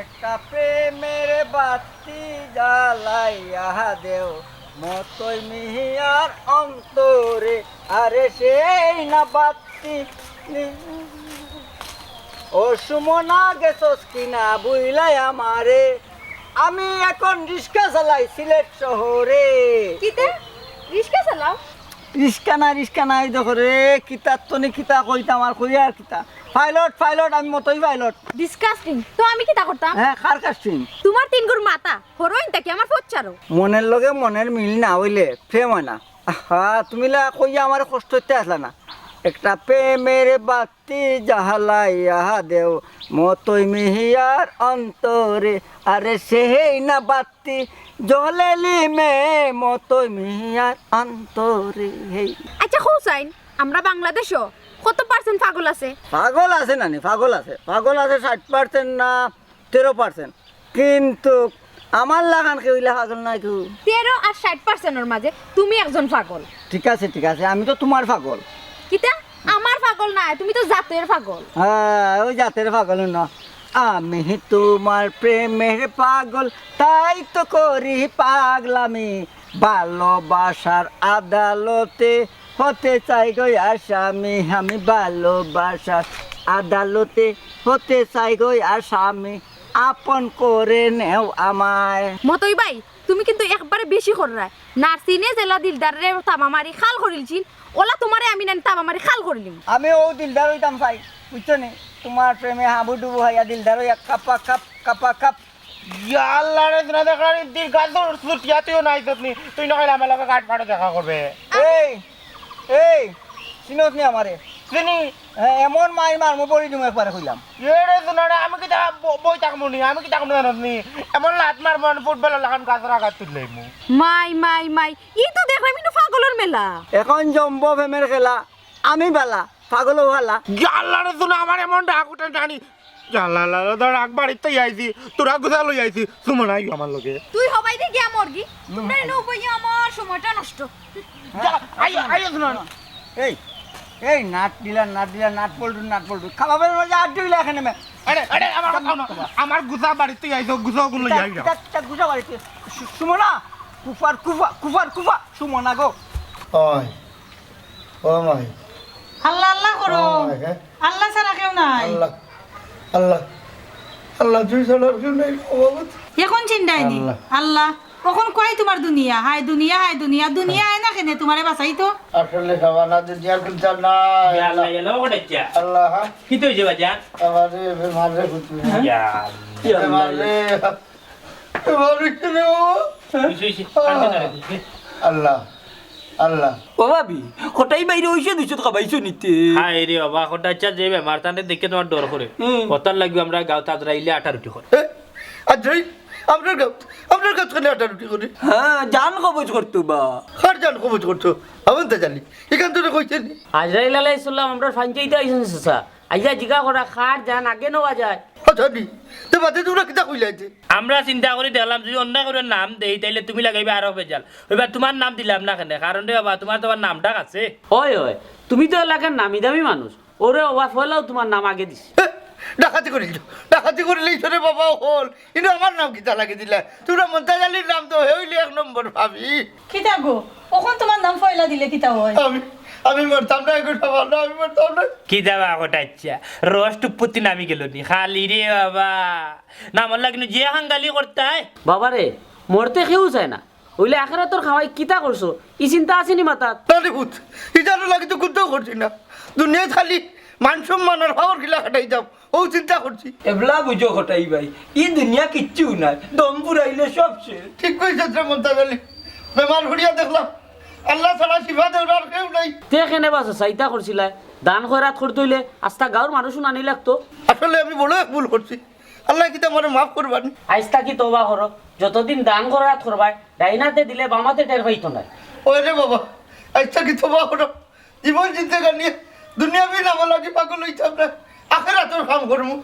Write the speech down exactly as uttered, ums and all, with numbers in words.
একটা প্রেমের বাতি জ্বালাইয়া দেও মতই মিহিয়ার অন্তরে, আরে সেই না বাতি নি-, ও সুমনা গেছস কিনা বুইলাই আমারে, আমি এখন রিক্সা চালাই সিলেট শহরে। কিতা? রিক্সা চালাও? রিক্সা না, রিক্সা না, এই দেখো রে, কিতার তনে কিতা কইতাম আর কই আর কিতা। পাইলট, পাইলট, আমি মতই পাইলট। ডিসকাস্টিং। তো আমি কিতা করতাম? হ্যাঁ, কার কাস্টিং? তোমার তিন গুর মাথা, হরইন তাকি আমার ফচ্চারো। মনের লগে মনের মিল না অইলে প্রেম অয় না। আহা, তুমি লা কইয়া আমারে কষ্ট দিতে আসলা না। একটা প্রেমের বাতি জ্বালাইয়া দেও মতই মিহিয়ার অন্তরে, আরে সেই না বাতি জ্বলেলি মে মতই মিহিয়ার অন্তরে। হেই। আচ্ছা, হুসাইন, আমরা বাংলাদেশো কত পার্সেন্ট পাগল আছে? পাগল আছে নানি, পাগল আছে। পাগল আছে ষাইট পার্সেন্ট না তেরো পার্সেন্ট। কিন্তু আমার লাখান কেউ ইলা পাগল নাই কেউ। তেরো আর ষাইট পার্সেন্টর মাঝে তুমি একজন পাগল। ঠিক আছে, ঠিক আছে, আমি তো তোমার পাগল। কিতা? আমার পাগল নায়, তুমি তো জাতের পাগল। হ্যাঁ, ওই জাতের পাগল না। আমি তোমার প্রেমের পাগল, তাই তো করি পাগলামি। ভালোবাসার আদালতে হতে চাই গো আসামি, আমি ভালোবাসার আদালতে হতে চাই গো আসামি, আপন করে নেও আমায়। মতই ভাই, তুমি কিন্তু একবারে বেশি কররায়। নার্সিনে যেলা দিলদাররে তামা মারি খাল করিলছিল, ওলা তোমারে আমি নানি তামা মারি খাল করিলিমু। আমি ও দিলদার অইতাম চাই, বুঝছো নি? তোমার প্রেমে হাবুডুবু হইয়া দিলদার অইয়া কাপা কাপ, কাপা কাপ। ইয়া আল্লাহ রে, না দেখরা রে, দিল গাল তো ছুটিয়া তুইও নাই যতনি, তুই না কইলে আমার লগে গাট ফাটো দেখা করবে। এই, এই, চিনোস নি আমারে? চিনি। হ্যাঁ, এমন মাইর মারমু পড়ি দিমু একবারে কইলাম। এ রে, শোনা রে, আমি কিতা ব-, বই থাকমু নি, আমি কিতা কোনো জানোস নি? এমন লাত মারমু, আমি ফুটবলের লাখান গাছর আঘাত তুললাইমু। মাই, মাই, মাই, ই তো দেখলাম ইনো পাগলর মেলা। এখন জমবো প্রেমের খেলা, আমি বালা, পাগলও হালা। ইয়া আল্লাহ রে, শোনা, আমার এমন ডাক উঠে জানি। ইয়া আল্লাহ, আল্লাহ, আল্লাহ, ডাক বাড়িত তো আইছি, তোরা গুছা লই আইছি, সুমন আইও আমার লগে। তুই হবাই দে গিয়া মরগি, তোমরা এনে উপায়ে আমার সময়টা নষ্ট। যা, আইও, আইও, শোনা। এই, এই, নাট দিলা, নাট দিলা, নাট পল্টু, নাট পল্টু। খাওয়াবে না, যা, আড্ডি হইলা এখানে মে। আরে, আরে, আমার কথা না। আমার গুছা বাড়িত তো আইছো, গুছা গুলো কিতা, আইও। কিতা, কিতা গুছা বাড়িত? সু-, সুমনা, কুফার, কুফা, কুফার, কুফা, সুমনা গো। ওই, ও মাই। আল্লাহ, আল্লাহ করো। ও মাই, হ্যাঁ। আল্লাহ ছাড়া কেউ নাই। আল্লাহ, আল্লাহ, আল্লাহ, তুই ছাড়া আর কেউ নাই, ও বাবা। এখন চিন্তায় নি। আল্লাহ। আল্লাহ। কখন কয় তোমার দুনিয়া? হায় দুনিয়া, হায় দুনিয়া। দুনিয়া আয় না কেনে তোমারে বাঁচাই তো? আসলে বাবা না, দুনিয়া কুন্তা নাই। ইয়া আল্লাহ, ইয়া আল্লাহ, ও কটাইচ্ছা। আল্লাহ, হ্যাঁ? কি তো হইছে বাজান? আমার এই বেমার রে পুত্র। ইয়া আল্লাহ। বেমার রে। বেমার হইছে রে বাবা। হইছে, হইছে। কান্দে না রে। আল্লাহ, আল্লাহ। ও ভাবি, কটাই বাইরে হইছে দুইশো টাকা পাইছো নিতে। হায় রে বাবা, কটাইচ্ছা যে বেমার, তানে দেখে তোমার ডর করে। হুম। কথার লাগি আমরা গাঁও তাজরা ইলে আটা রুটি করে। এ, আজরাইল, আপনার গাঁত, আপনার গাঁত খানে আটা রুটি করে। হ্যাঁ, জান কবজ করতো বা। কার জান কবজ করতো? আমার তো জানি। এখান তো কইছে নি। আজরাইল আলাইহিস সালাম আমরার ফাঞ্চাইতে আইছেন চাচা। আইয়া জিগা করা কার জান আগে নেওয়া যায়। আচ্ছা নি। তো বাদে তোমরা কিতা কইলাইতে? আমরা চিন্তা করি দেখলাম যদি অন্য করে নাম দেই তাইলে তুমি লাগাইবে আরো ভেজাল। এবার তোমার নাম দিলাম না কেনে? কারণ রে বাবা, তোমার, তোমার নামটা আছে। হয়, হয়। তুমি তো এলাকার নামি দামি মানুষ। ওরে বাবা, ফয়লাও তোমার নাম আগে দিছি। এ, ডাকাতি করিল, ডাকাতি করিল, এই রে বাবা হল। কিন্তু আমার নাম কিতা লাগি দিলা? তোমরা মন্তাজ আলীর নাম তো হইলে এক নম্বর ভাবি। কিতা গো? অখন তোমার নাম ফয়লা দিলে কিতা হয়? আমি, আমি মরতাম না, এখন আমার নাম, আমি মরতাম না। কিতা বা কটাইচ্ছা? রস টুপ্পতি নামি গেল নি? খালি রে বাবা। নামর লাগি নু যে হাঙ্গালি করতায়। বাবা রে, মরতে কেউ চায় না। অইলে আখেরাতর খামাই কিতা করছো? ই চিন্তা আছে নি মাথাত? না রে পুত, ইতার লাগি তো কুন্তাও করছি না। দুনিয়াত খালি মান সম্মান আর পাওয়ার গিলা খাটাইতাম, অউ চিন্তা করছি। এবলা বুঝো কটাই ভাই, ই দুনিয়া কিচ্ছু নাই, দম ফুরাইলে সব শেষ। ঠিক কইছস রে মন্তাজ আলী, বেমার করিয়া দেখলাম, আল্লাহ ছাড়া শিফা দেওয়ার আর কেউ নাই। তে কেনে বা চাচা ইতা করছিলায়? দান খয়রাত করতে অইলে আস্তা গাঁওর মানুষ হুনানি লাগতো। আসলে আমি বড় এক ভুল করছি, আল্লায় কিতা মরে মাফ করবা নি। আইজ থাকি তওবা করো, যতদিন দান খয়রাত করবায়, ডাইন আতে দিলে বাম আতে টের পাইতো নায়। ওরে বাবা, আইজ থাকি তওবা করো, জীবন জিন্দেগানি দুনিয়াবি নামর লাগি পাগল অইতাম না, আখেরাতর কাম করমু।